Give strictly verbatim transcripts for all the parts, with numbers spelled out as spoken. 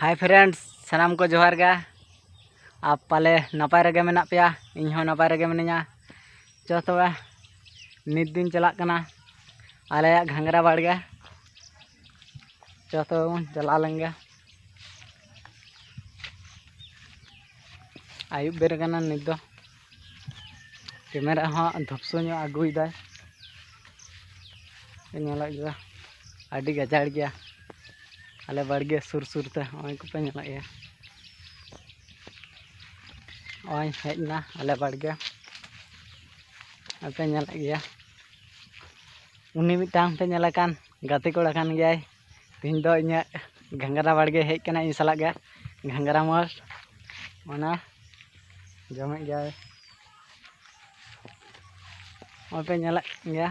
Hi friends, ᱥᱟᱱᱟᱢ ᱠᱚ ᱡᱚᱦᱟᱨ ᱜᱮ᱾ ᱟᱨ ᱯᱟᱞᱮ ᱱᱟᱯᱟᱭ ᱨᱮᱜᱮ ᱢᱮᱱᱟᱜ ᱯᱮᱭᱟ, ᱤᱧ ᱦᱚᱸ ᱱᱟᱯᱟᱭ ᱨᱮᱜᱮ ᱢᱤᱱᱟᱹᱧᱟ᱾ ᱪᱚ ᱛᱚᱵᱮ, ᱱᱤᱛ ᱫᱩᱧ ᱪᱟᱞᱟᱜ ᱠᱟᱱᱟ ᱟᱞᱮᱭᱟᱜ ᱜᱷᱟᱸᱜᱽᱨᱟ ᱵᱟᱲᱜᱮ᱾ ᱪᱚ ᱛᱚᱵᱮ ᱵᱚᱱ ᱪᱟᱞᱟᱣ ᱞᱮᱱ ᱜᱮ᱾ ᱟᱹᱭᱩᱵ ᱵᱮᱨ ᱠᱟᱱᱟ ᱱᱤᱛ ᱫᱚ᱾ ᱠᱮᱢᱮᱨᱟ ᱦᱚᱸ ᱫᱷᱩᱯᱥᱩ ᱧᱚᱜ ᱟᱹᱜᱩᱭᱮᱫᱟᱭ᱾ ᱧᱮᱞᱚᱜ ᱜᱮᱭᱟ, ᱟᱹᱰᱤ ᱜᱟᱡᱟᱲ ᱜᱮᱭᱟ ᱟᱞᱮ ᱵᱟᱲᱜᱮ ᱥᱩᱨ ᱥᱩᱨ ᱛᱮ᱾ ᱱᱚᱜᱼᱚᱭ ᱠᱚᱯᱮ ᱧᱮᱞᱮᱫ ᱜᱮᱭᱟ, ᱱᱚᱜᱼᱚᱭ ᱦᱮᱡ ᱮᱱᱟ ᱟᱞᱮ ᱵᱟᱲᱜᱮ᱾ ᱟᱯᱮ ᱧᱮᱞᱮᱫ ᱜᱮᱭᱟ, ᱩᱱᱤ ᱢᱤᱫᱴᱟᱝ ᱯᱮ ᱧᱮᱞᱮ ᱠᱟᱱ ᱜᱟᱛᱮ ᱠᱚᱲᱟ ᱠᱟᱱ ᱜᱮᱭᱟᱭ᱾ ᱛᱮᱦᱮᱧ ᱫᱚ ᱤᱧᱟᱹᱜ ᱜᱷᱟᱸᱜᱽᱨᱟ ᱵᱟᱲᱜᱮ ᱦᱮᱡ ᱠᱟᱱᱟ ᱤᱧ ᱥᱟᱞᱟᱜ ᱜᱮ, ᱜᱷᱟᱸᱜᱽᱨᱟ ᱢᱳᱲ᱾ ᱚᱱᱟ ᱡᱚᱢᱮᱫ ᱜᱮᱭᱟᱭ᱾ ᱱᱚᱜᱼᱚᱭ ᱯᱮ ᱧᱮᱞᱮᱫ ᱜᱮᱭᱟ᱾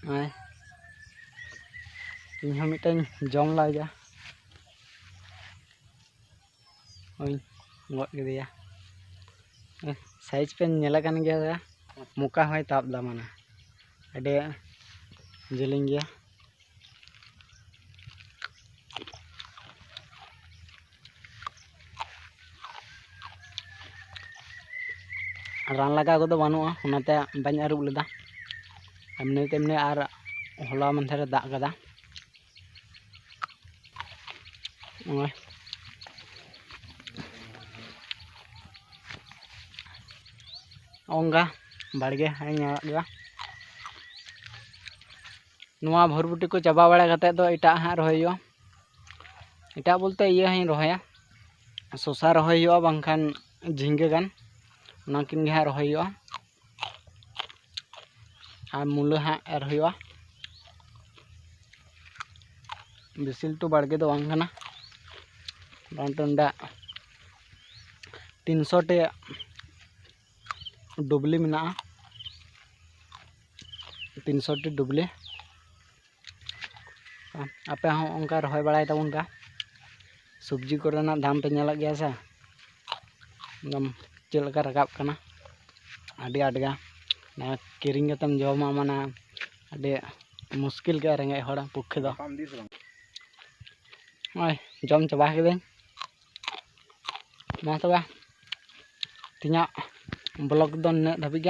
ᱱᱚᱜᱼᱚᱭ ᱤᱧ ᱦᱚᱸ ᱢᱤᱫᱴᱮᱱ ᱡᱚᱢ ᱞᱟᱜᱟ᱾ ᱦᱳᱭ, ᱜᱚᱫ ᱠᱮᱫᱮᱭᱟ᱾ ᱥᱟᱭᱤᱡᱽ ᱯᱮ ᱧᱮᱞᱮ ᱠᱟᱱ ᱜᱮᱭᱟ, ᱢᱚᱠᱟ ᱦᱚᱸᱭ ᱛᱟᱵ ᱫᱟ, ᱢᱟᱱᱮ ᱟᱹᱰᱤ ᱡᱮᱞᱮᱧ ᱜᱮᱭᱟ᱾ ᱨᱟᱱ ᱞᱟᱜᱟᱣ ᱠᱚᱫᱚ ᱵᱟᱹᱱᱩᱜᱼᱟ, ᱚᱱᱟᱛᱮ ᱵᱟᱹᱧ ᱟᱹᱨᱩᱵ ᱞᱮᱫᱟ᱾ ᱮᱢᱱᱤ ᱛᱮᱢᱱᱤ ᱟᱨ ᱦᱚᱞᱟ ᱢᱟᱫᱷᱮᱨ ᱮ ᱫᱟᱜ ᱠᱟᱫᱟ᱾ ᱱᱚᱜᱼᱚᱭ ᱚᱝᱜᱟ ᱵᱟᱲᱜᱮ ᱦᱚᱸ ᱧᱮᱞᱚᱜ ᱜᱮᱭᱟ᱾ ᱱᱚᱣᱟ ᱵᱷᱚᱨᱵᱩᱴᱤ ᱠᱚ ᱪᱟᱵᱟ ᱵᱟᱲᱟ ᱠᱟᱛᱮᱫ ᱫᱚ ᱮᱴᱟᱜ ᱦᱟᱸᱜ ᱨᱚᱦᱚᱭ ᱦᱩᱭᱩᱜᱼᱟ᱾ ᱮᱴᱟᱜ ᱵᱚᱞᱛᱮ ᱤᱭᱟᱹ ᱦᱚᱸᱧ ᱨᱚᱦᱚᱭᱟ, ᱥᱚᱥᱟ ᱨᱚᱦᱚᱭ ᱦᱩᱭᱩᱜᱼᱟ, ᱵᱟᱝᱠᱷᱟᱱ ᱡᱷᱤᱸᱜᱟᱹ ᱜᱟᱱ, ᱚᱱᱟ ᱠᱤᱱ ᱜᱮ ᱦᱟᱸᱜ ᱨᱚᱦᱚᱭ ᱦᱩᱭᱩᱜᱼᱟ᱾ ᱟᱨ ᱢᱩᱞᱟᱹ ᱦᱟᱸᱜ ᱮᱨ ᱦᱩᱭᱩᱜᱼᱟ᱾ ᱵᱮᱥᱤ ᱞᱟᱹᱴᱩ ᱵᱟᱲᱜᱮ ᱫᱚ ᱵᱟᱝ ᱠᱟᱱᱟ, ᱵᱟᱝ ᱴᱚᱸᱰᱟ ᱛᱤᱱᱥᱚ ᱴᱤ ᱰᱩᱵᱞᱤ ᱢᱮᱱᱟᱜᱼᱟ, ᱛᱤᱱᱥᱚ ᱴᱤ ᱰᱩᱵᱞᱤ᱾ ᱟᱯᱮ ᱦᱚᱸ ᱚᱱᱠᱟ ᱨᱚᱦᱚᱭ ᱵᱟᱲᱟᱭ ᱛᱟᱵᱚᱱ ᱯᱮ᱾ ᱥᱚᱵᱽᱡᱤ ᱠᱚᱨᱮᱱᱟᱜ ᱫᱟᱢ ᱯᱮ ᱧᱮᱞᱮᱫ ᱜᱮᱭᱟ ᱥᱮ, ᱮᱠᱫᱚᱢ ᱪᱮᱫ ᱞᱮᱠᱟ ᱨᱟᱠᱟᱵ ᱠᱟᱱᱟ, ᱟᱹᱰᱤ ᱟᱸᱴ ᱜᱮ᱾ ᱱᱚᱣᱟ ᱠᱤᱨᱤᱧ ᱠᱟᱛᱮᱢ ᱡᱚᱢᱟ, ᱢᱟᱱᱮ ᱟᱹᱰᱤ ᱢᱩᱥᱠᱤᱞ ᱜᱮᱭᱟ ᱨᱮᱸᱜᱮᱡ ᱦᱚᱲ ᱯᱚᱠᱠᱷᱮ ᱫᱚ᱾ ᱱᱚᱜᱼᱚᱭ ᱡᱚᱢ ᱪᱟᱵᱟ ᱠᱤᱫᱟᱹᱧ᱾ ᱢᱟ ᱛᱚᱵᱮ, ᱛᱮᱦᱮᱧᱟᱜ vlog ᱫᱚ ᱱᱤᱱᱟᱹᱜ ᱫᱷᱟᱹᱵᱤᱡ ᱜᱮ᱾